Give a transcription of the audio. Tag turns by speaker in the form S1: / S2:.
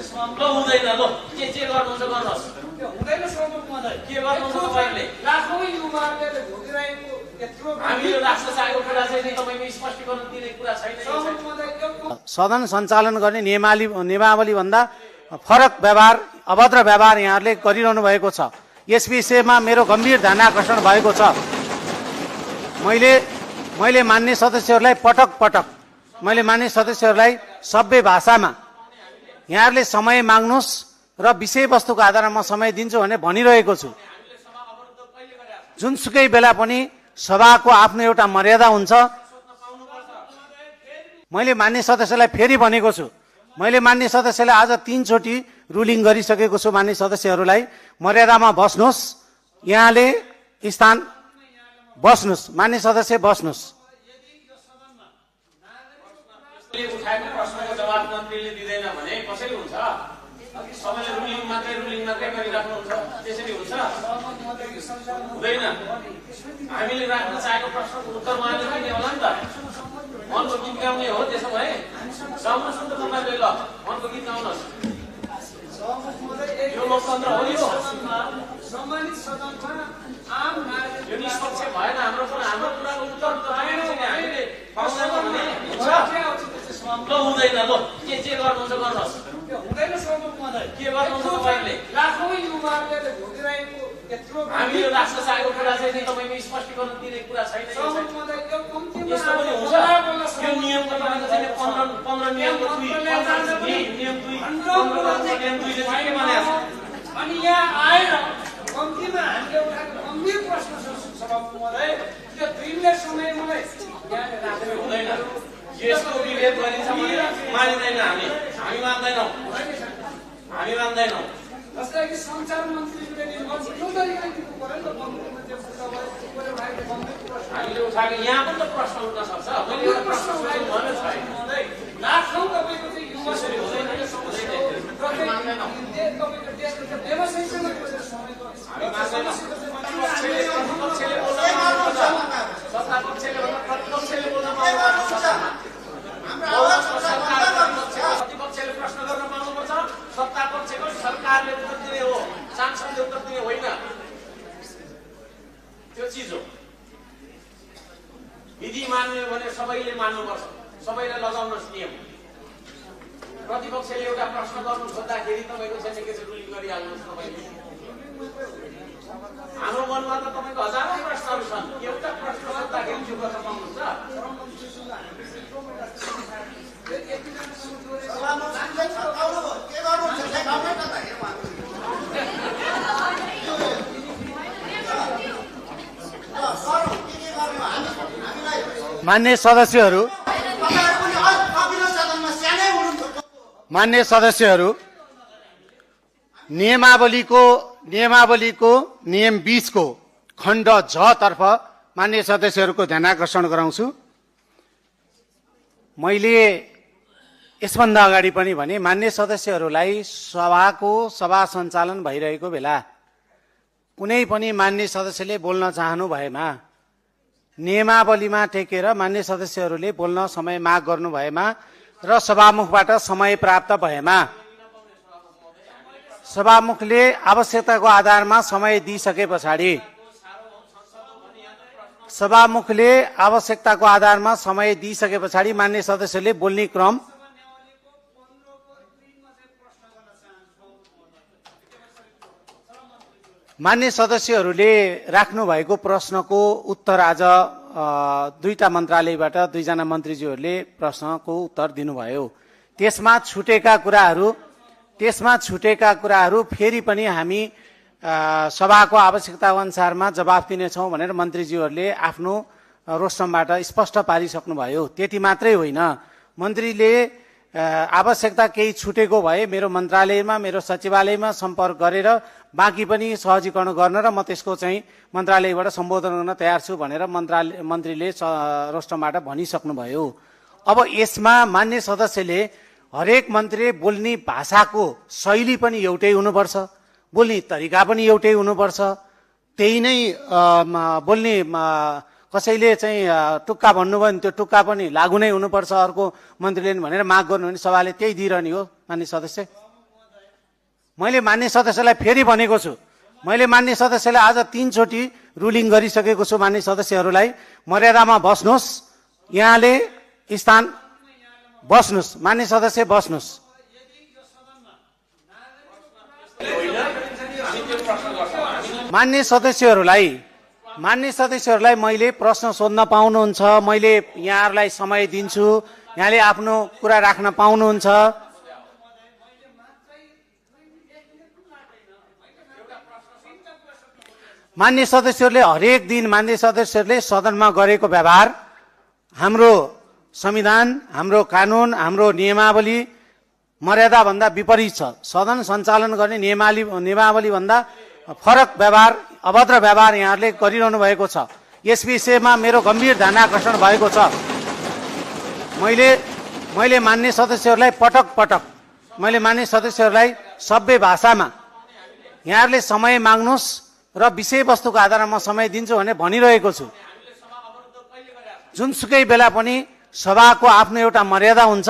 S1: ल हुँदैन ल के गर्नुहुन्छ गर्नुहोस्
S2: हुँदैन सभामुख महोदय।
S1: के गर्नुहुन्छ तपाईहरुले
S2: लाखौं युवाहरूले भोगिरहेको यत्रो
S1: हामीले राष्ट्र चाहेको कुरा चाहिँ तपाईको स्पष्टीकरण दिने कुरा छैन।
S2: सभामुख महोदय
S3: सदन सञ्चालन गर्ने नियमावली भन्दा फरक व्यवहार अभद्र व्यवहार यहाँहरूले गरिरहनु भएको छ। यस विषयमा मेरो गम्भीर ध्यान आकर्षण भएको छ। मैले मान्य सदस्यहरूलाई मैले मान्य सदस्यहरूलाई सभ्य भाषामा यहाँहरूले समय माग्नुहोस् र विषयवस्तुको आधारमा समय दिन्छु भने भनिरहेको छु। जुनसुकै बेला पनि सभाको आफ्नो एउटा मर्यादा हुन्छ। मैले मान्य सदस्यलाई फेरि भनेको छु। मैले मान्य सदस्यलाई आज 3 चोटि रुलिङ गरिसकेको छु। मान्य सदस्यहरूलाई मर्यादामा बस्नुहोस्, यहाँले स्थान बस्नुहोस्, मान्य सदस्य बस्नुहोस्।
S1: उठाएको प्रश्नको जवाब मन्त्रीले दिँदैन भने कसरी हुन्छ? सबैले रुलिङ मात्रै गरिराख्नुहुन्छ, त्यसरी हुन्छ? हुँदैन। हामीले राख्न चाहेको प्रश्नको उत्तर उहाँले दिने होला नि त। मनको गीत गाउने हो त्यसो भए गाउनुहोस् न त तपाईँले। ल मनको गीत गाउनुहोस्। यो लोकतन्त्र हो नि।
S2: सम्मानित सदनमा आम नागरिक
S1: यो निष्पक्ष भएन। हाम्रो कुराको उत्तर तपाईँले हामीले पाउँदैन भने हुन्छ? ल हुँदैन। ल के गर्नुहुन्छ गर्नुहोस्।
S2: हुँदैन सभामुख महोदय।
S1: के गर्नुहुन्छ तपाईहरुले?
S2: लाखौं युवाहरूले भोगिरहेको यत्रो
S1: हामीले राष्ट्र चाहेको कुरा चाहिँ तपाईको स्पष्टीकरण दिने कुरा छैन।
S2: सभामुख महोदय यो कम्तीमा
S1: यस्तो पनि हुन्छ? यो नियमको तपाईँको चाहिँ 15 नियमको 2 नियम 2 नियम 2 ले के भनेको छ?
S2: अनि यहाँ आएर कम्तीमा हामीले उठाएको गम्भीर प्रश्न छ सभामुख महोदय। यो 2 मिनेट समय मलाई यहाँ राखेर
S1: हुँदैन। यस्तो विभेद गरिन्छ भने मानिँदैन। हामी मान्दैनौँ।
S2: जस्तै कि सञ्चार मन्त्रीले यो तरिकाले दिनु पर्यो नि त।
S1: हामीले उठाएको यहाँ पनि त प्रश्न उठ्न सक्छ। मैले एउटा प्रश्न उठाएको भने छैन।
S2: लाखौं तपाईँको चाहिँ युवा
S1: हुँदैन।
S2: तपाईँको देशको चाहिँ व्यवसायसँग बसेर समयको
S1: हामी मान्दैनौँ। प्रतिपक्षले बोल्न पाउनुपर्छ। सत्तापक्षले भन्दा प्रतिपक्षले बोल्न पाउनुपर्छ। प्रतिपक्षले प्रश्न गर्न पाउनुपर्छ। सत्तापक्षको सरकारले उत्तर दिने हो, सांसदले उत्तर दिने होइन। त्यो चिज हो। विधि मान्ने भने सबैले मान्नुपर्छ। सबैलाई लगाउनुहोस् नियम। प्रतिपक्षले एउटा प्रश्न गर्नु खोज्दाखेरि तपाईँको चाहिँ के रुलिङ गरिहाल्नुहोस् तपाईँले। हाम्रो मनमा त तपाईँको हजारौं प्रश्नहरू छन्। एउटा प्रश्न सोद्धाखेरि चुप गर्न पाउनुहुन्छ?
S3: मान्य सदस्यहरू नियमावलीको नियम 20 को खण्ड झ तर्फ मान्य सदस्यहरूको ध्यान आकर्षण गराउँछु। मैले यसभन्दा अगाडि पनि भने मान्य सदस्यहरूलाई सभा सञ्चालन भइरहेको बेला कुनै पनि मान्य सदस्यले बोल्न चाहनु भएमा नियमावलीमा टेकेर मान्य सदस्यहरूले बोल्न समय माग गर्नु भएमा र सभामुखबाट समय प्राप्त भएमा सभामुखले आवश्यकताको आधारमा समय दिइसके पछाडि मान्य सदस्यले बोल्ने क्रम मान्य सदस्यहरूले राख्नु भएको प्रश्नको उत्तर आज दुईटा मन्त्रालयबाट दुईजना मन्त्रीज्यूहरूले प्रश्नको उत्तर दिनुभयो। त्यसमा छुटेका कुराहरू फेरि पनि हामी सभाको आवश्यकता अनुसारमा जवाफ दिनेछौँ भनेर मन्त्रीज्यूहरूले आफ्नो रोस्टमबाट स्पष्ट पारिसक्नुभयो। त्यति मात्रै होइन, मन्त्रीले आवश्यकता केही छुटेको भए मेरो मन्त्रालयमा मेरो सचिवालयमा सम्पर्क गरेर बाँकी पनि सहजीकरण गर्न र म त्यसको चाहिँ मन्त्रालयबाट सम्बोधन गर्न तयार छु भनेर मन्त्रीले रोस्टमबाट भनिसक्नुभयो। अब यसमा मान्य सदस्यले हरेक मन्त्रीले बोल्ने भाषाको शैली पनि एउटै हुनुपर्छ, बोल्ने तरिका पनि एउटै हुनुपर्छ। त्यही नै बोल्ने कसैले चाहिँ टुक्का भन्नुभयो भने त्यो टुक्का पनि लागू नै हुनुपर्छ अर्को मन्त्रीले भनेर माग गर्नु भने सभाले त्यही दिइरहने हो। मान्य सदस्य मैले मान्य सदस्यलाई फेरि भनेको छु, मैले मान्य सदस्यलाई आज 3 चोटि रुलिङ गरिसकेको छु। मान्य सदस्यहरूलाई मर्यादामा बस्नुहोस्, यहाँले स्थान बस्नुहोस्, मान्य सदस्य बस्नुहोस्। मान्य सदस्यहरूलाई मैले प्रश्न सोध्न पाउनुहुन्छ, मैले यहाँहरूलाई समय दिन्छु, यहाँले आफ्नो कुरा राख्न पाउनुहुन्छ। मान्य सदस्यहरूले हरेक दिन मान्य सदस्यहरूले सदनमा गरेको व्यवहार हाम्रो संविधान, हाम्रो कानुन, हाम्रो नियमावली मर्यादाभन्दा विपरीत छ। सदन सञ्चालन गर्ने नियमावलीभन्दा फरक व्यवहार, अभद्र व्यवहार यहाँहरूले गरिरहनु भएको छ। यस विषयमा मेरो गम्भीर ध्यान आकर्षण भएको छ। मैले मान्य सदस्यहरूलाई पटक मैले मान्य सदस्यहरूलाई सभ्य भाषामा यहाँहरूले समय माग्नुहोस् र विषयवस्तुको आधारमा समय दिन्छु भने भनिरहेको छु। जुनसुकै बेला पनि सभाको आफ्नो एउटा मर्यादा हुन्छ।